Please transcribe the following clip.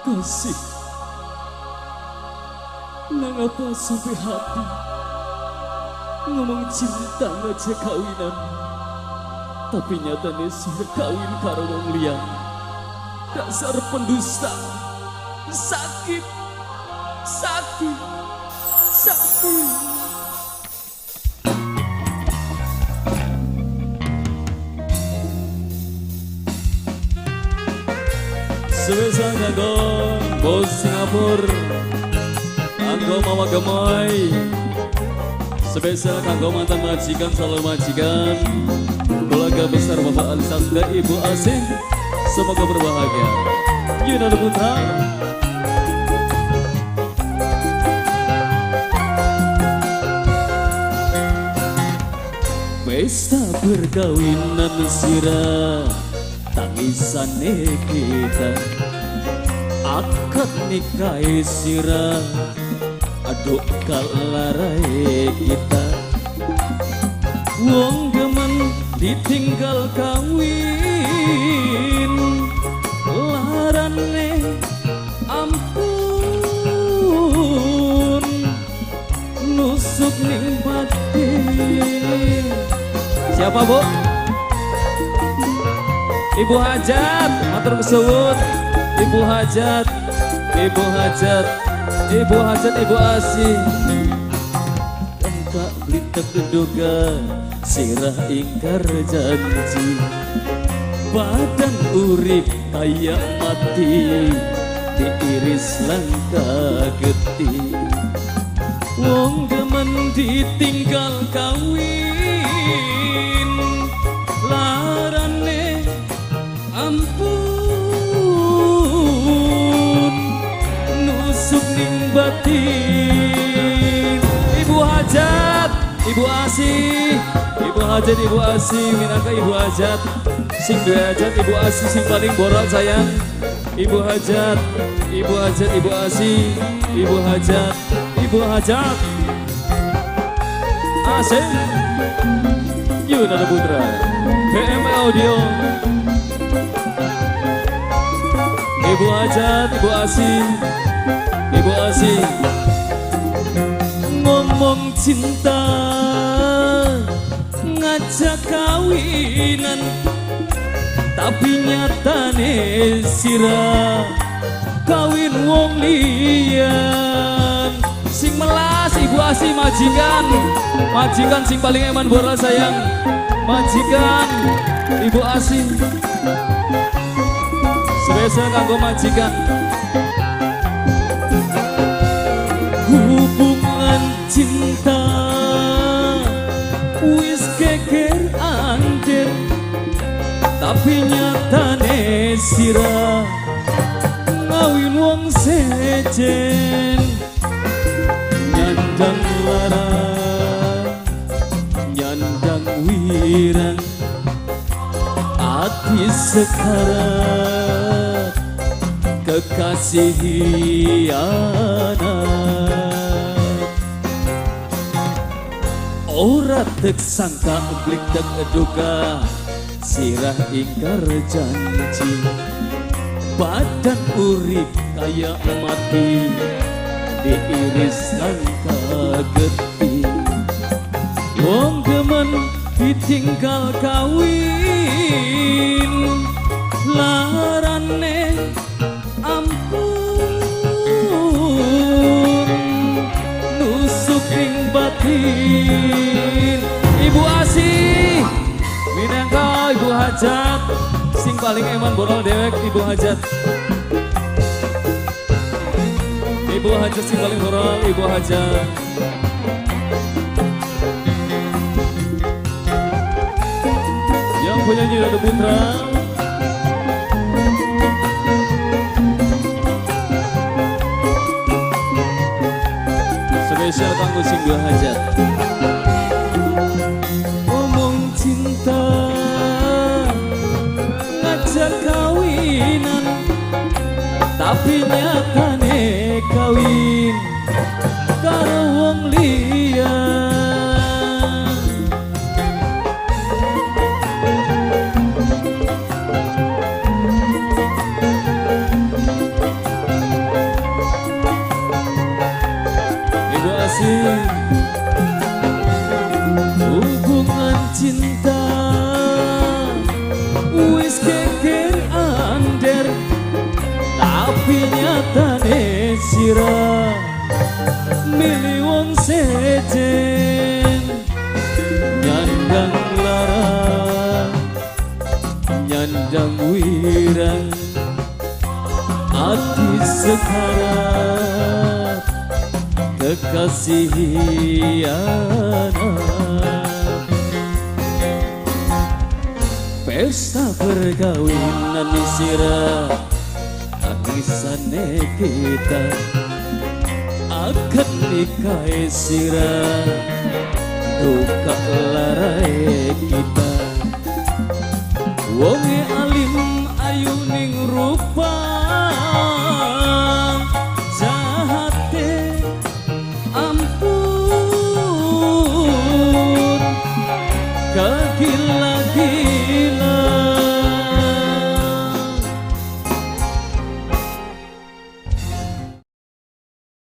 Kasih, nangapa sampai hati ngomong cinta ngajak kawinan, tapi nyatanya sih kawin karo wong liyan. Dasar pendusta. Sakit, sakit, sakit. Sebesar kanggo bos Singapura, kanggo Mama Gemoy, spesial kanggo mantan majikan, selalu majikan, keluarga besar Bapak Alisandra, Ibu Asih, semoga berbahagia. Yunanda Putra. Pesta perkawinan sirah, tangisane kita, akad nikah sirah, aduk kalarai kita. Wong gemen ditinggal kawin, larane ampun, nusuk ning batin. Siapa Bu? Ibu Hajat, matur suwun. Ibu Hajat, Ibu Hajat, Ibu Hajat, Ibu Asih. Tak beli terduga sirah ingkar janji, badan urip kayak mati diiris langkah getih. Wong gemen ditinggal kawin, larane ampun, nusuk ning batin. Ibu Hajat, Ibu Asih, Ibu Hajat, Ibu Asih, minangka Ibu Hajat, sing duwe hajat Ibu Asih sing paling borol sayang. Ibu Hajat, Ibu Hajat, Ibu Asih, Ibu Hajat, Ibu Hajat, Asih, Yunanda Putra, PM Audio. Ibu Hajat, Ibu Asih, Ibu Asih. Ngomong cinta ngajak kawinan, tapi nyatane sirah kawin wong liyan. Sing melas Ibu Asih majikan, majikan sing paling eman bola sayang, majikan Ibu Asih. Spesial kanggo majikan. Hubungan cinta wis geger andir, tapi nyatane sirah ngawin wong sejen. Nyandang lara, nyandang wirang, ati sekarat kekasih hianat. Ora tek sangka blik tek duga sirah ingkar janji, badan urip kayak mati diiris langkah getih. Wong gemen ditinggal kawin, larane ampun, nusuk ing batin. Ibu Asih, minangka Ibu Hajat, sing paling eman borol dewek Ibu Hajat. Ibu Hajat sing paling borol Ibu Hajat. Yang punya Yunanda Putra. Spesial kanggo sing dua hajat. Omong cinta ngajak kawinan, tapi nyatane kawin karo wong liya. Sira milih wong sejen, nyandang lara, nyandang wirang, ati sekarat, kekasih hianat. Pesta perkawinan sira, tangisane kita, akad nikah sira, duka larai kita. Wonge alim, ayu ning rupa, jahate ampun, kegilaan.